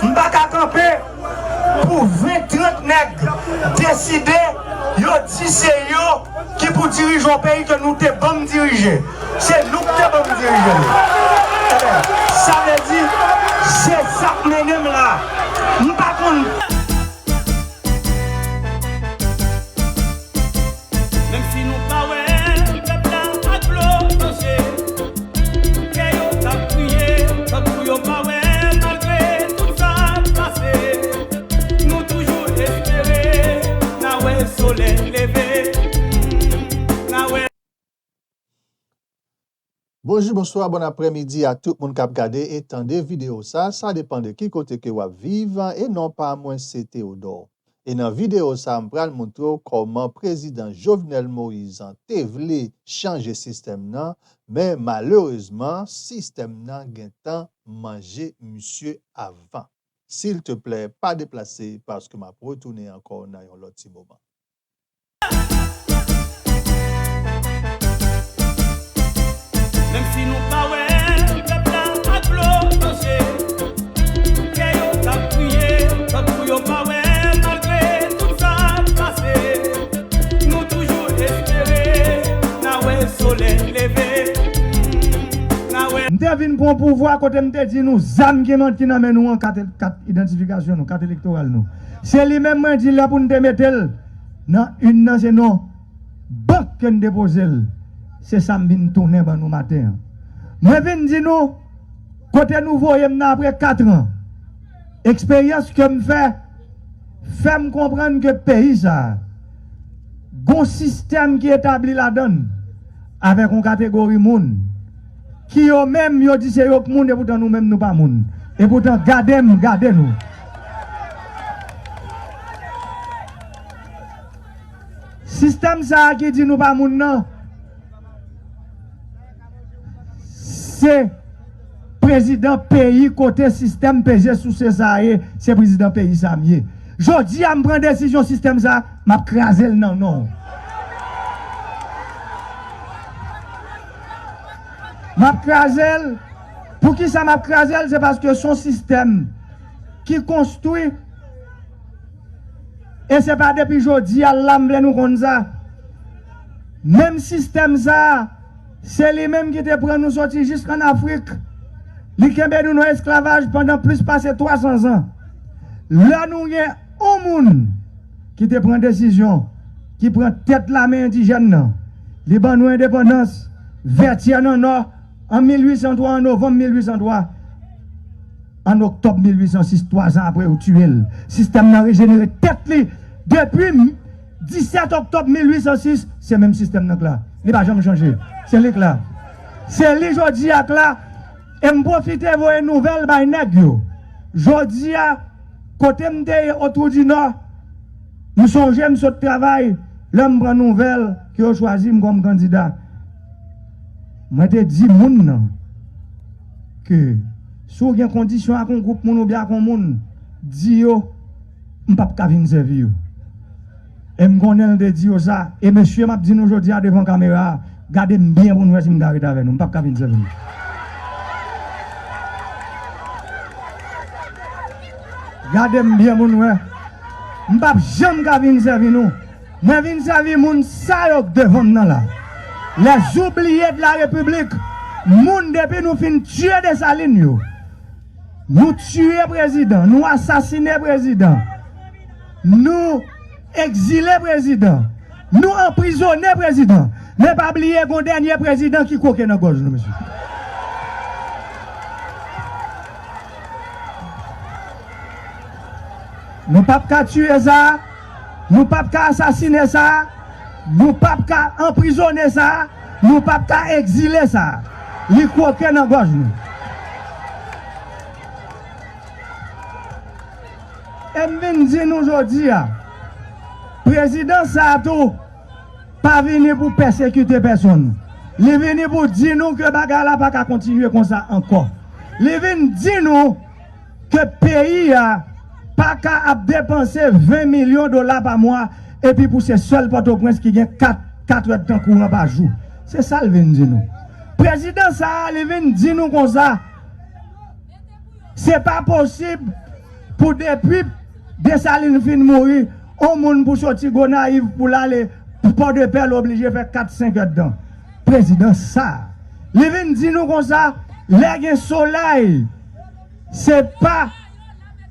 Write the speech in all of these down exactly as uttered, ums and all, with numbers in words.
M pa ka kanpe pou ven, trant nèg deside, yo di se yo ki pou dirije yon peyi ke nou te ban m dirije. Se nou ki te ban m dirije l. Ebyen, sa vle di, se sa k mennen m la. M pa konn. Menm si nou pa wè pèp la ak dlo nan je, kè yo k ap kriye, tankou yo pa wè, malgre tout sa k pase, nou toujou espere, n a wè solèy leve, n a wè. Bonjou, bonswa, bon aprèmidi a tout moun k ap gade e tande videyo sa. Sa depann de ki kote ke w ap viv, e non pa mwen se Theodore. E nan videyo sa, m pral montre w kòman prezidan Jovenel Moïse te vle chanje sistèm nan, men malerezman, sistèm nan gentan manje misye avan. Silteplè, pa deplase, paske m ap retounen ankò nan yon lòt ti moman. Menm si nou pa wè pèp la ak dlo nan je, kè yo k ap kriye, tankou yo pa wè, malgre tout sa k pase, nou toujou espere, n a wè solèy leve, n a wè. M te vin pran pouvwa kote m te di nou zam ki nan men nou an, kat, kat idantifikasyon nou, kat elektoral nou. Se li menm mwen di lè pou n te mete l nan inn nan, se non bank ke n depoze l. Se sa m vin tounen ban nou maten an. Mwen vin di nou kote nou voye m nan apre kat an. Eksperyans ke m fè, fè m konprann ke peyi sa a, gon sistèm ki etabli ladan l avèk yon kategori moun ki yo menm yo di se yo k moun, epoutan nou menm nou pa moun. Epoutan gade m, gade nou. Sistèm sa a ki di nou pa moun nan, se prezidan peyi kote sistèm peze souse sa a ye, se prezidan peyi sa a m ye. Jodi a m pran desizyon sistèm sa a, m ap kraze l nan non w. M ap kraze l. Poukisa m ap kraze l? Se paske se yon sistèm ki konstwi, e se pa depi jodi a la m vle nou konn sa. Menm sistèm sa a, se li menm ki te pran nou soti jisk ann Afrik. Li kenbe nou nan esklavaj pandan plis pase twa san zan. Lè nou gen yon moun ki te pran desizyon, ki pran tèt lame endijèn nan, li ban nou endepandans, Vètyè nan Nò, an mil uit san twa, an novanm mil uit san twa, an oktòb mil uit san sis, twa zan apre, yo tiye l. Sistèm nan rejenere tèt li depi m-, disèt oktòb mil uit san sis, se menm sistèm nan k la. Li pa janm chanje. Se li k la. Se li jodi a k la. E m pwofite voye nouvèl bay nèg yo. Jodi a, kote m te ye Otwou di Nò, m sonje m sot travay, lè m pran nouvèl ke yo chwazi m kòm kandida. Mwen te di moun nan ke si w gen kondisyon ak yon gwoup moun oubyen ak yon moun, di yo, m p ap ka vin sèvi yo. E m konnen l te di yo sa. E mesye, m ap di nou jodi a devan kamera a, gade m byen pou n wè si m ka ret avè nou. M p ap ka vin sèvi nou. Gade m byen pou n wè. M p ap janm ka vin sèvi nou. Mwen vin sèvi moun sa yo k devan m nan la. Les oubliés de la République. Moun depi nou fin tiye Desalin yo. Nou tiye prezidan, nou asasine prezidan, nou egzile prezidan, nou anprizone prezidan. Men pa bliye gon dènye prezidan ki kwoke nan gòj nou, mesye. Nou p ap ka tiye sa, nou p ap ka asasine sa, nou p ap ka anprizone sa, nou p ap ka egzile sa. Li kwoke nan gòj nou. E m vin di nou jodi a, prezidan sa a tou pa vini pou pèsekite pèsonn. Li vini pou di nou ke bagay la pa ka kontinye konsa ankò. Li vin di nou ke peyi a pa ka ap depanse ven milyon dola pa mwa, epi pou se sèl Pòtoprens ki gen kat, kat èdtan kouran pa jou. Se sa l vin di nou. Prezidan sa a, li vin di nou konsa, se pa posib Pou depi Desalin fin mouri, on moun pou soti Gonayiv pou l ale Pòdepè, l oblije fè kat, senk èdtan. Prezidan sa a, li vin di nou konsa, lè gen solèy, se pa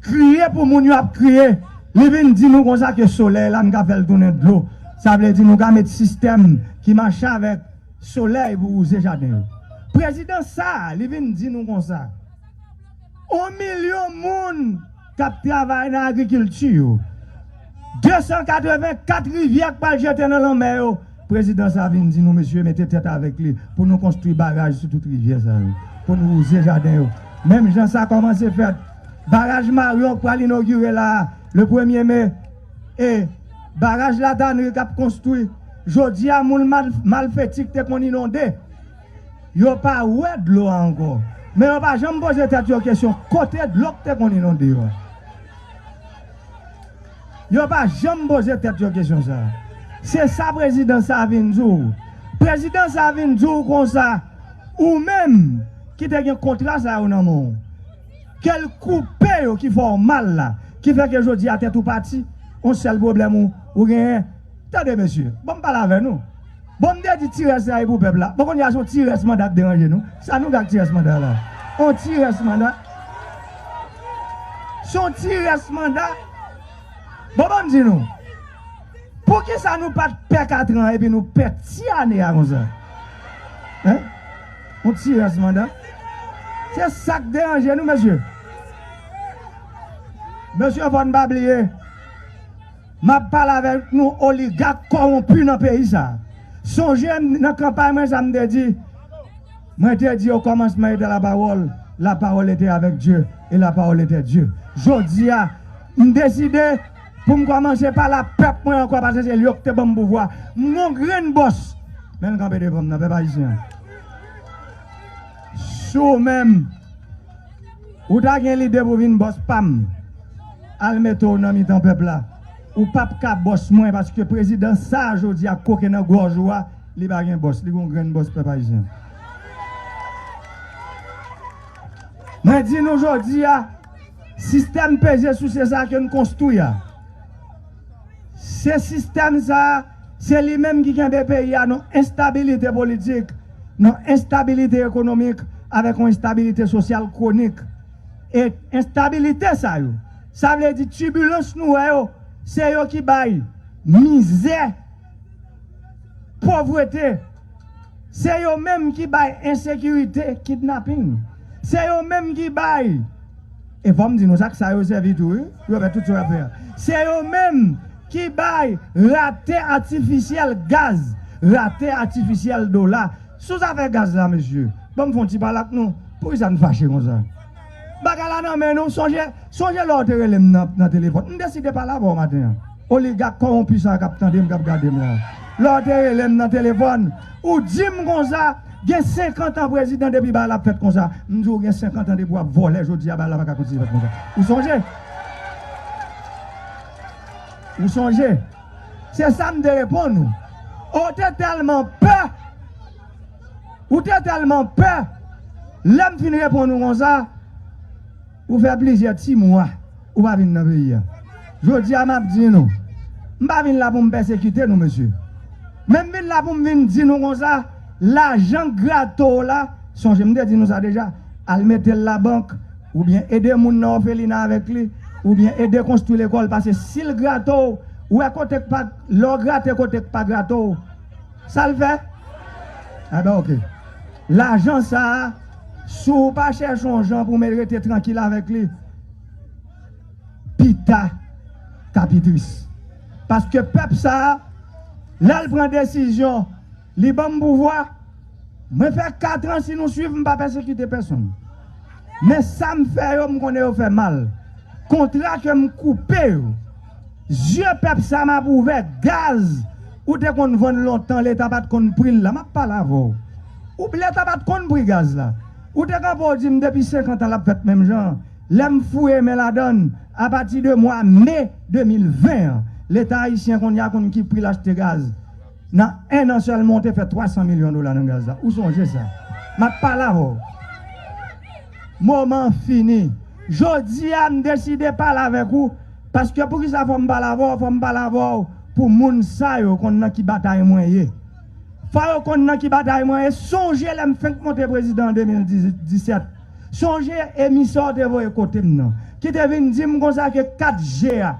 kriye pou moun yo ap kriye. Li vin di nou konsa ke solèy la, n ka fè l tounen dlo. Sa vle di nou ka met sistèm ki mache avèk solèy pou wouze jaden yo. Prezidan sa a, li vin di nou konsa, on milyon moun k ap travay nan agrikilti yo, de san katrevenkat rivyè k pral jete nan lanmè yo. Prezidan sa a vin di nou, mesye, mete tèt avèk li pou nou konstwi baraj sou tout rivyè sa yo, pou nou wouze jaden yo. Menm jan sa kòmanse fèt, baraj Marion k pral inogire la a, le premye me, e baraj Latanri k ap konstwi. Jodi a, moun mal, malfeti k te konn inonde, yo pa wè dlo a ankò. Men yo pa janm poze tèt yo kesyon, kote dlo k te konn inonde yo a? Yo pa janm poze tèt yo kesyon sa a. Se sa prezidan sa a vin di w. Prezidan sa a vin di w konsa, ou menm ki te gen kontra sa yo nan men w, ke l koupe yo ki fè w mal la, ki fè ke jodi a tèt ou pati, yon sèl pwoblèm ou, ou genyen. Tande, mesye, ban m pale avè nou. Bon, m te di ti rès la e pou pèp la. Bon, kounye a, se yon ti rès manda k deranje nou. Sa nou gen ak ti rès manda la? Yon ti rès manda? Se yon ti rès manda? Bon, ban m di nou. Poukisa nou pa t pè katran epi nou pè ti ane a konsa? Hein? Yon ti rès manda? Se sa k deranje nou, mesye. Mesye, fò n pa bliye. M ap pale avèk nou oligak kòwonpi nan peyi sa a. Sonje m nan kanpay mwen sa m te di. Mwen te di, au commencement était la parole, la parole était avec Dieu, et la parole était Dieu. Jodi a, m deside pou m kòmanse pale a pèp mwen ankò, paske se li yo ki te ban m pouvwa. M gon grenn bòs, men l kanpe devan m nan, pèp ayisyen an. Si w menm, ou ta gen lide pou vin bòs pa m, al mete w nan mitan pèp la. Ou p ap ka bòs mwen, paske prezidan sa a jodi a koke nan gòj ou a, li pa gen bòs, li gon grenn bòs pèp ayisyen. Mwen di nou jodi a, sistèm peze souse sa a ke n konstwi a, se sistèm sa a, se li menm ki kenbe peyi a nan enstabilite politik, nan enstabilite ekonomik, avèk yon enstabilite sosyal kwonik. E enstabilite sa yo, sa vle di tibilans nou wè yo, se yo ki bay mizè, povrete. Se yo menm ki bay ensekirite, kidnaping. Se yo menm ki bay, e fò m di nou sa, sa yo sèvi tou, wi. Yo fè tout sa yo ap fè a. Se yo menm ki bay rate atifisyèl gaz, rate atifisyèl dola. Sou zafè gaz la, mesye, ban m fè yon ti pale ak nou. Poukisa n fache konsa? Bagay la nan men nou. Sonje, sonje lè w te rele m nan, nan telefòn. M deside pale avè w maten an. Oligak kòwonpi sa k ap tande m, k ap gade m la. Lè w te rele m nan telefòn, ou di m konsa, gen senkant an prezidan depi bagay la ap fèt konsa. M di w gen senkant an depi w ap vòlè, jodi a bagay la pa ka kontinye fèt konsa. Ou sonje? Ou sonje? Se sa m te reponn ou. Ou te tèlman pè. Ou te tèlman pè. Lè m fin reponn ou konsa, ou fè plizyè ti mwa ou pa vin nan peyi a. Jodi a, m ap di nou, m pa vin la pou m pèsekite nou, mesye. Men m vin la pou m vin di nou konsa, lajan grato w la, sonje m te di nou sa deja, al mete l labank, oubyen ede moun nan òfelina avèk li, oubyen ede konstwi lekòl, paske si l grato w, ou wè kote k pa, lè w grate kote k pa grato w, sa l fè? Enben, oke. Lajan sa a, si w pa chèche yon jan pou w rete trankil avèk li, pita k ap pi tris. Paske pèp sa a, lè l pran desizyon, li ban m pouvwa, mwen fè kat an, si nou swiv, m pa pèsekite pèsonn. Men sa m fè yo, m konnen yo fè mal. Kontra ke m koupe yo, zye pèp sa m ap ouvè. Gaz, ou te konn vann lontan, Leta pa t konn pri l la. M ap pale avè w. Ou, Leta pa t konn pri gaz la. Ou te kanpe, w di m depi senkant an l ap fèt menm jan an. Lè m foure men ladan l, apati de mwa me de mil ven an, Leta ayisyen kounye a konn ki pri l achte gaz. Nan en an sèlman, w te fè twa san milyon dola nan gaz la. Ou sonje sa? M ap pale avè w. Moman an fini. Jodi a, m deside pale avèk ou, paske poukisa fò m pale avè w? Fò m pale avè w pou moun sa yo konn nan ki batay mwen ye. Fò yo konn nan ki batay mwen ye. Sonje lè m fenk monte prezidan an de mil disèt. Sonje emisè w te voye kote m nan, ki te vin di m konsa ke kat G a,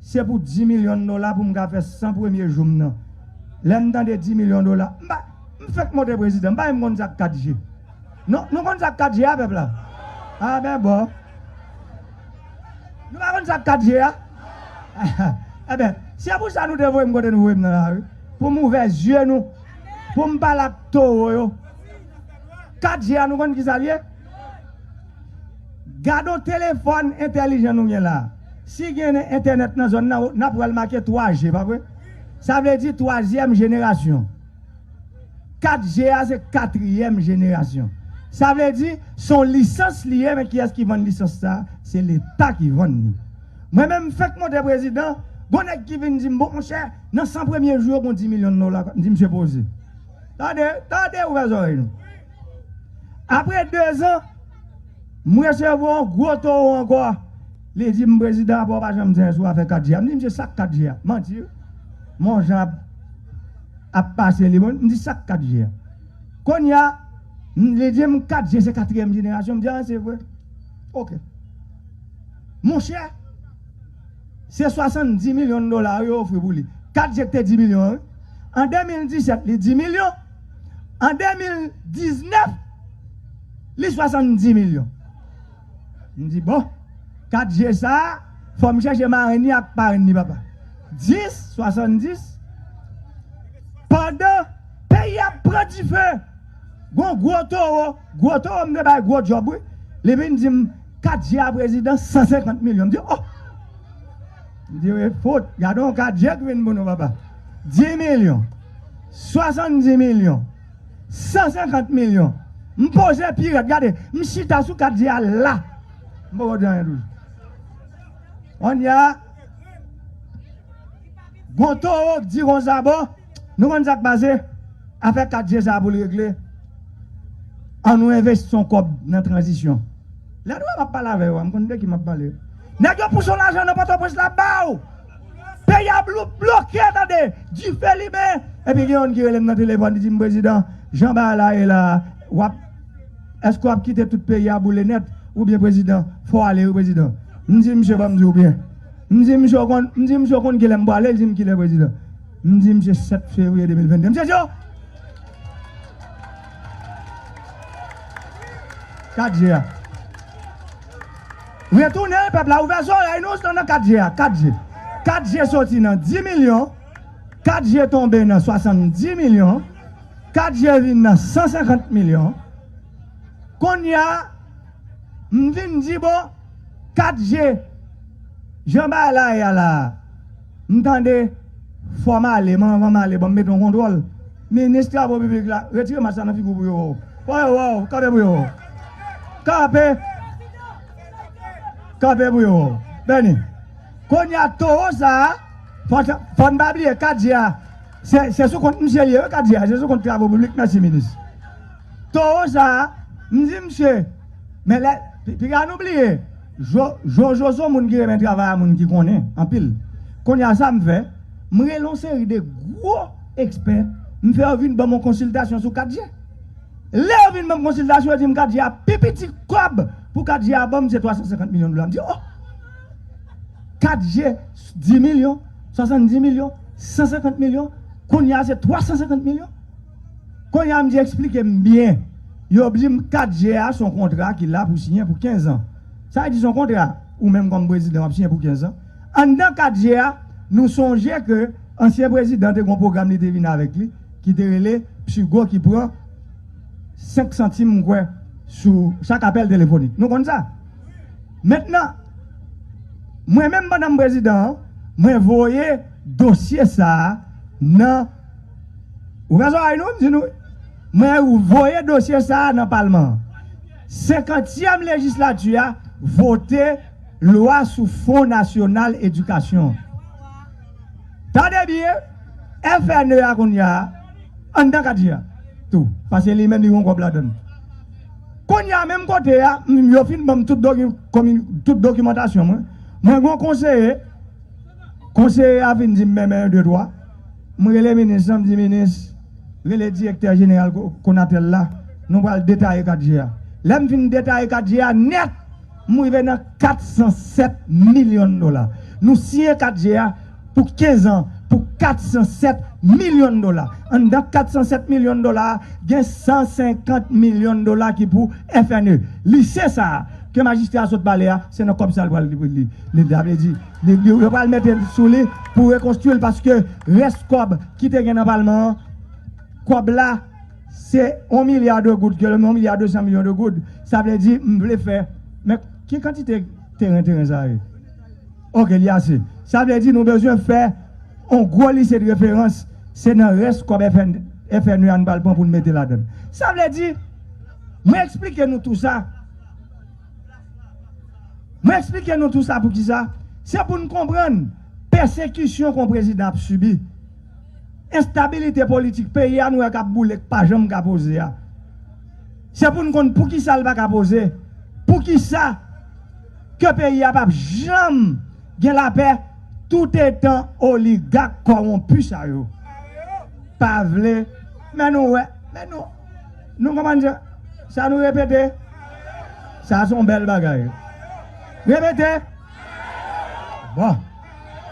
se pou dis milyon dola pou m ka fè san premye jou m nan. Lè m tande dis milyon dola, m pa, m fenk monte prezidan, m pa menm konn sa k kat G. Non, nou konn sa k kat G a, pèp la? A, ben bon. Nou pa konn sa k kat G a? Eben, se pou sa nou te voye m kote nou voye m nan la, wi. Pou m ouvè zye nou. Pou m pale ak towo yo. Kat G a, nou konn ki sa l ye? Gade yon telefòn entèlijan nou gen la. Si gen entènèt nan zòn nan, n ap wè l make twa G, pa vre? Sa vle di twazyèm jenerasyon. Kat G a se katriyèm jenerasyon. Sa vle di, se yon lisans li ye, men kiyès ki vann lisans sa a? Se Leta ki vann li. Mwen menm, m fenk monte prezidan, gon nèg ki vin di m, bon, monchè, nan san premye jou yo, gon dis milyon dola. M di, misye poze. Tande, tande, ouvè zòrèy nou. Apre dezan, m resevwa yon gwo towo ankò. Li di m, prezidan, apa w pa janm di anyen sou afè kat G a? M di, misye, sa k kat G a? Manti, wi. Men yon jan ap, ap pase li, bon, m di, sa k kat G a? Kounye a, m, li di m, kat G se katriyèm jenerasyon. M di, a, se vre. Oke. Monchè, se swasanndis milyon dola yo ofri pou li. Kat G te dis milyon, wi. An de mil disèt, li dis milyon. An de mil diznèf, li swasanndis milyon. M di, bon, kat G sa a, fò m chèche marenn li ak parenn li, papa. Dis, swasanndis, pandan peyi a ap pran dife, gon gwo towo, gwo towo m te bay gwo djòb, wi. Li vin di m, kat G a prezidan, san senkant milyon. M di, oh! M di, wi, fout, gade yon kat G ki vin pou nou, papa. Dis milyon, swasanndis milyon, san senkant milyon. M poze pi rèd, gade, m chita sou kat G a la. M poko di anyen toujou. Kounye a, gon towo k di konsa, bon, nou konn sa k pase? Afè kat G sa a pou l regle, ann nou envesti yon kòb nan tranzisyon. Lè nou wè m ap pale avè yo a, m konn de ki m ap pale. Nèg yo pouse yon lajan nan Pòtoprens la ba w. Peyi a blou-, bloke, tande, dife limen. Epi gen youn ki rele m nan telefòn, li di m, prezidan, jan bagay la ye la, w ap, èske w ap kite tout peyi a boule nèt? Oubyen, prezidan, fò w ale, wi, prezidan. M di, misye, ban m di w byen. M di, misye, w konn, m di, misye, w konn kilè m pwale? Li di m, kilè, prezidan? M di, misye, sèt fevriye de mil venn de. Misye di, oh! Kat G a. Retounen, pèp la, ouvè zòrèy nou, se nan kat G a, kat G. Kat G soti nan dis milyon, kat G tonbe nan swasanndis milyon, kat G vin nan san senkant milyon. Kounye a, m vin di, bon, kat G, jan bagay la ye a la a, m tande, fò m ale, men anvan m ale, ban m mete yon kontwòl. Minis travo piblik la, retire mas la nan figi w pou yo wè w. Fò yo wè w, kanpe pou yo wè w. Kanpe. Kanpe pou yo wè w. Beni. Kounye a, towo sa a, fò, fò n pa bliye kat G a, se, se sou kont misye l ye, wi, kat G a, se sou kont travo piblik, mèsi, minis. Towo sa a, m di misye, men lè, pi-, piga nou bliye, Jo-, Jojo se yon moun ki renmen travay a moun ki konnen anpil. Kounye a sa m fè, m rele yon seri de gwo ekspè, m fè yo vin ban m yon konsiltasyon sou kat G. Lè yo vin ban m konsiltasyon, yo di m kat G a pi piti kòb pou kat G a ban m se twa san senkant milyon dola. M di, oh! Kat G, dis milyon, swasanndis milyon, san senkant milyon, kounye a se twa san senkant milyon. Kounye a m di, eksplike m byen. Yo di m kat G a se yon kontra ki la pou siyen pou kenz an. Sa vle di se yon kontra, ou menm kòm prezidan w ap siyen pou kenz an. Anndan kat G a, nou sonje ke ansyen prezidan te gen yon pwogram li te vin avèk li, ki te rele Psigo ki pran senk santim, m kwè, sou chak apèl telefonik. Nou konn sa? Mentnan, mwen menm pandan m prezidan an, mwen voye dosye sa a nan, ouvè zòrèy nou, m di nou, mwen voye dosye sa a nan palman an. Senkantyèm lejislati a vote lwa sou Fon Nasyonal Edikasyon. Tande byen, F N E a kounye a, anndan kat G a tou, paske li menm li gen yon kòb ladan l. Kounye a, menm kote a, m, yo fin ban m tout, doki, komi, tout dokimantasyon mwen. Mwen gen yon konseye, konseye a vin di m, men, men, de, twa. M rele minis lan, m di, minis, rele direktè jeneral Ko-, Konatel la, nou pral detaye kat G a. Lè m fin detaye kat G a nèt, m rive nan kat san sèt milyon dola. Nou siyen kat G a pou kenz an, pou kat san sèt milyon dola. Anndan kat san sèt milyon dola a, gen san senkant milyon dola ki pou F N E. Lise sa a, ke majistra a sot pale a, se nan kòb sa a l pral li, li, li, sa vle di, li, li, yo pral mete l sou li pou rekonstwi l, paske rès kòb ki te gen nan palman an, kòb la, se yon milya de goud, ke yon milya de san milyon de goud. Sa vle di, m vle fè, men ki kantite teren, teren sa ye? Ok, li ase. Sa vle di, nou bezwen fè yon gwo lise de referans, se nan rès kòb F N, F N E a nou pral pran pou n mete ladan l. Sa vle di, mwen eksplike nou tou sa. Mwen eksplike nou tou sa pou ki sa. Se pou n konprann pèsekisyon ke yon prezidan ap sibi. Enstabilite politik peyi a nou wè k ap boule, k pa janm ka poze a. Se pou n konn pou ki sa l pa ka poze. Pou ki sa ke peyi a p ap janm gen lapè toutetan oligak kòwonpi sa yo pa vle. Men nou wè, men nou, nou kòmanse, sa nou repete. Sa se yon bèl bagay. Repete. Bon.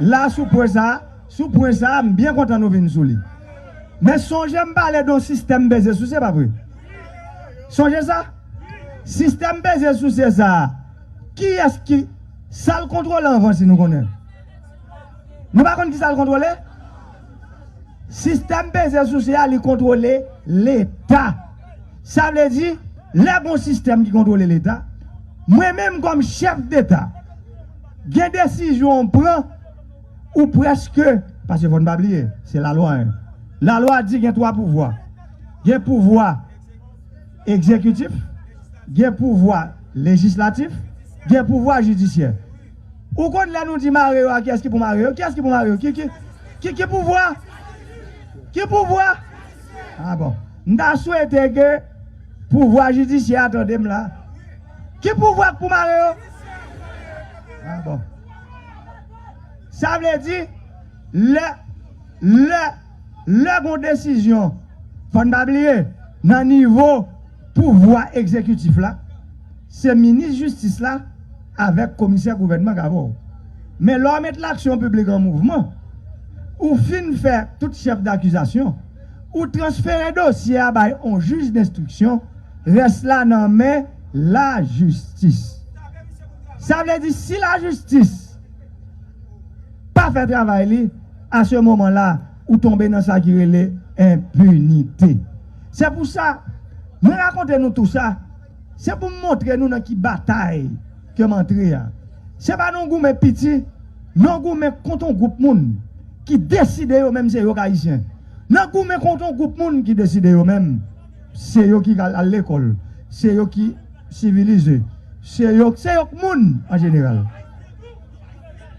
La, sou pwen sa, sou pwen sa, m byen kontan nou vin sou li. Men sonje m pale de yon sistèm peze souse, pa vre? Sonje sa? Sistèm peze souse sa a, kiyès ki, sa l kontwole anvan, si nou konnen? Nou pa konn ki sa l kontwole? Sistèm peze souse a, li kontwole Leta. Sa vle di, lè gon sistèm ki kontwole Leta, mwen menm kòm chèf deta, gen desizyon w pran, ou prèske, paske fò n pa bliye, se lalwa, en. Lalwa di gen twa pouvwa. Gen pouvwa egzekitif, gen pouvwa lejislatif, gen pouvwa jidisyè. Ou konn lè nou di mare yo a, kiyès ki pou mare yo? Kiyès ki pou mare yo? Ki, ki, ki, ki pouvwa? Ki pouvwa? Ah bon. M ta swete ke pouvwa jidisyè a tande m la. Ki pouvwa k pou mare yo? Ah bon. Sa vle di, lè, lè, lè gon desizyon, fò n pa bliye, nan nivo pouvwa egzekitif la, se minis jistis la avèk komisè gouvènman k avè w. Men lè w met laksyon piblik an mouvman, ou fin fè tout chèf dakizasyon, ou transfere dosye a bay on jij denstriksyon, rès la nan men lajistis. Sa vle di, si lajistis pa fè travay li, a se moman la, ou tonbe nan sa ki rele enpinite. Se pou sa, mwen rakonte nou tou sa, se pou m montre nou nan ki batay ke m antre a. Se pa nan goumen piti, nan goumen kont on gwoup moun ki deside yo menm se yo k Ayisyen. Nan goumen kont on gwoup moun ki deside yo menm se yo ki al, al lekòl, se yo ki sivilize, se yo, se yo k moun an jeneral.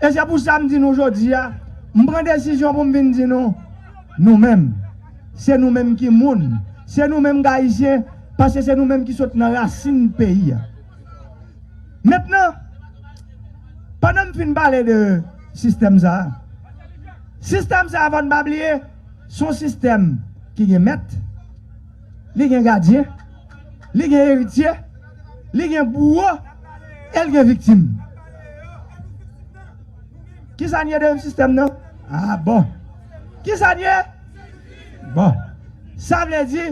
E se pou sa m di nou jodi a, m pran desizyon pou m vin di nou, nou menm, se nou menm ki moun, se nou menm k Ayisyen, paske se nou menm ki sot nan rasin peyi a. Mentnan, pandan m fin pale de sistèm sa a, sistèm sa a, fò n pa bliye, se yon sistèm ki gen mèt, li gen gadyen, li gen eritye, li gen bouwo, e l gen viktim. Kisa n ye de sistèm nan? Ah bon. Kisa n ye? Bon. Sa vle di,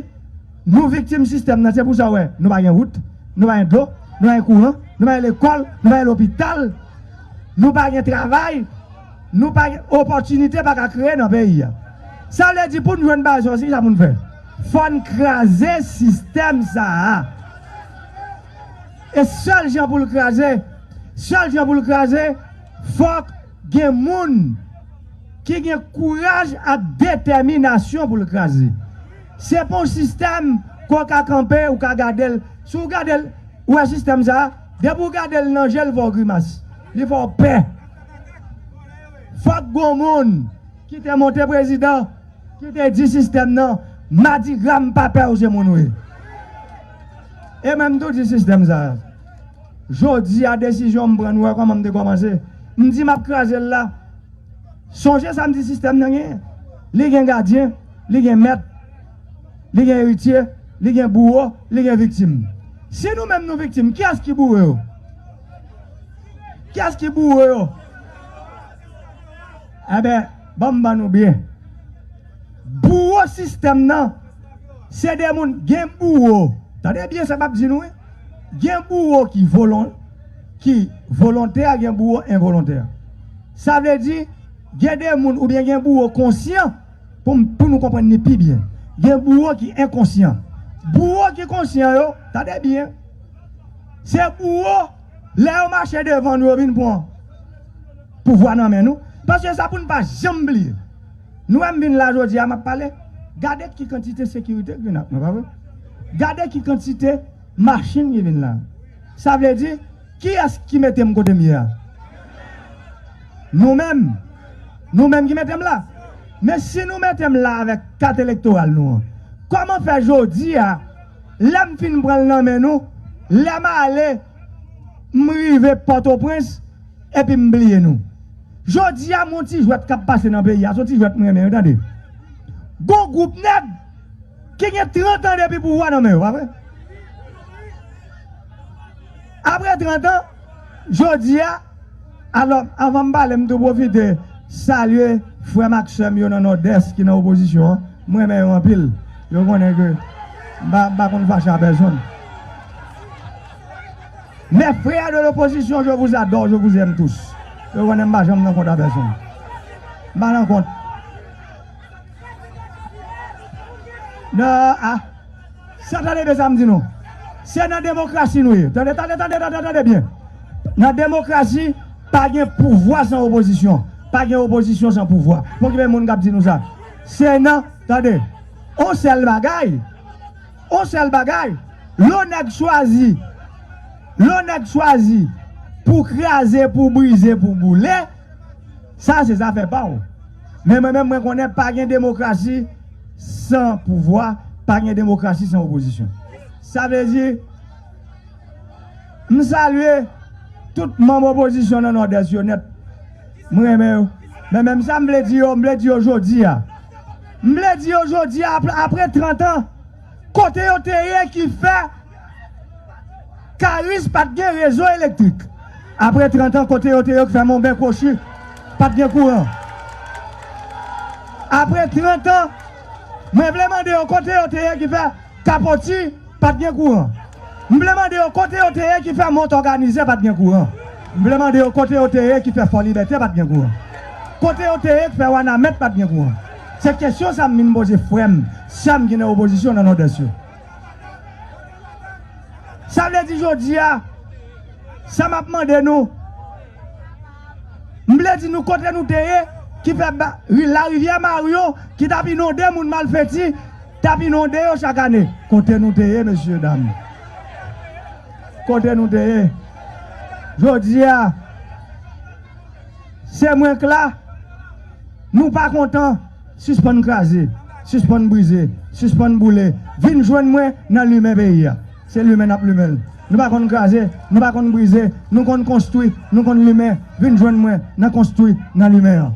nou viktim sistèm nan. Se pou sa w wè, nou pa gen wout, nou pa gen dlo, nou pa gen kouran, nou pa gen lekòl, nou pa gen lopital, nou pa gen travay, nou pa gen opòtinite pa ka kreye nan peyi a. Sa vle di, pou n jwenn bagay sa yo, se kisa pou n fè? Fò n kraze sistèm sa a. E sèl jan pou l kraze, sèl jan pou l kraze, fòk gen moun ki gen kouraj ak detèminasyon pou l kraze. Se pa yon sistèm ke w ka kanpe, ou ka gade l. Si w gade l, ou wè sistèm sa a, depi w gade l nan je l, l fè w grimas. Li fè w pè. Fòk gon moun ki te monte prezidan, ki te di sistèm nan, madigra m pa pè w, se moun ou ye. E mwen m tou di sistèm sa a. Jodi a, desizyon m pran, nou wè kòman m te kòmanse. M di m ap kraze l la. Sonje sa m di sistèm nan genyen. Li gen gadyen, li gen mèt, li gen eritye, li gen bouwo, li gen viktim. Si nou menm nou viktim, kiyès ki bouwo yo? Kiyès ki bouwo yo? Enben, ban m ban nou byen. Bouwo sistèm nan, se de moun, gen bouwo. Tande byen sa m ap di nou, wi. Gen bouwo ki volon, ki volontè, gen bouwo envolontè. Sa vle di, gen de moun oubyen gen bouwo konsyan, pou m, pou nou konprann li pi byen. Gen bouwo ki enkonsyan. Bouwo ki konsyan yo, tande byen, se bouwo, lè yo mache devan nou, yo vin pran pouvwa nan men nou. Paske sa pou n pa janm bliye. Nou wè m vin la jodi a, m ap pale. Gade ki kantite sekirite k vin ak mwen, pa vre? Gade ki kantite machin ki vin la. Sa vle di, kiyès ki mete m kote m ye a? Nou menm. Nou menm ki mete m la. Men si nou mete m la avèk kat elektoral nou an, kòman fè jodi a, lè m fin pran l nan men nou, lè m ale, m rive Pòtoprens, epi m bliye nou? Jodi a, m yon ti jwèt k ap pase nan peyi a, se yon ti jwèt m renmen, wi, tande. Gon gwoup nèg ki gen trant an depi pouvwa nan men yo, pa vre? Apre trant an, jodi a, alò, anvan m pale, m tou pwofite salye frè m ak sè m yo nan Nòdès ki nan opozisyon an. M renmen yo anpil. Yo konnen ke m pa, m pa konn fache a pèsonn. Mes frères de l'opposition, je vous adore, je vous aime tous. Yo konnen m pa janm nan kont a pèsonn. M pa nan kont. Non, ah. Sa tande byen sa m di nou. Se nan demokrasi nou ye. Tande, tande, tande, tande, tande byen. Nan demokrasi, pa gen pouvwa san opozisyon. Pa gen opozisyon san pouvwa. Pokipe moun k ap di nou sa. Se nan, tande, on sèl bagay. On sèl bagay. Lè yon nèg chwazi, lè yon nèg chwazi pou kraze, pou brize, pou boule, sa se zafè pa w. Men mwen menm, mwen konnen pa gen demokrasi san pouvwa, pa gen demokrasi san opozisyon. Sa vle di, m salye tout manm opozisyon nan Nòdès yo nèt. M renmen yo. Men menm sa m vle di yo, m vle di yo jodi a. M vle di yo jodi a, apre, apre trant an, kote yo te ye ki fè Karis pa t gen rezo elektrik? Apre trant an, kote yo te ye ki fè Monben Kwochi pa t gen kouran? Apre trant an, mwen vle mande yo kote yo te ye ki fè Kapoti pa t gen kouran? M vle mande yo kote yo te ye ki fè Mont Òganize pa t gen kouran? M vle mande yo kote yo te ye ki fè Fò Libète pa t gen kouran? Kote yo te ye ki fè Wanament pa t gen kouran? Se kesyon sa m vin poze frè m, sè m ki nan opozisyon nan Nòdès yo. Sa vle di jodi a, sa m ap mande nou, m vle di nou kote nou te ye, ki fè ba, ri, larivyè Maryon, ki t ap inonde moun Malfeti, t ap inonde yo chak ane. Kote nou te ye, mesye dam? Kote nou te ye? Jodi a, se mwen k la, nou pa kontan, sispann kraze, sispann brize, sispann boule. Vin jwenn mwen nan limen peyi a. Se limen n ap limen l. Nou pa konn kraze, nou pa konn brize, nou konn konstwi, nou konn limen. Vin jwenn mwen nan konstwi, nan limen an.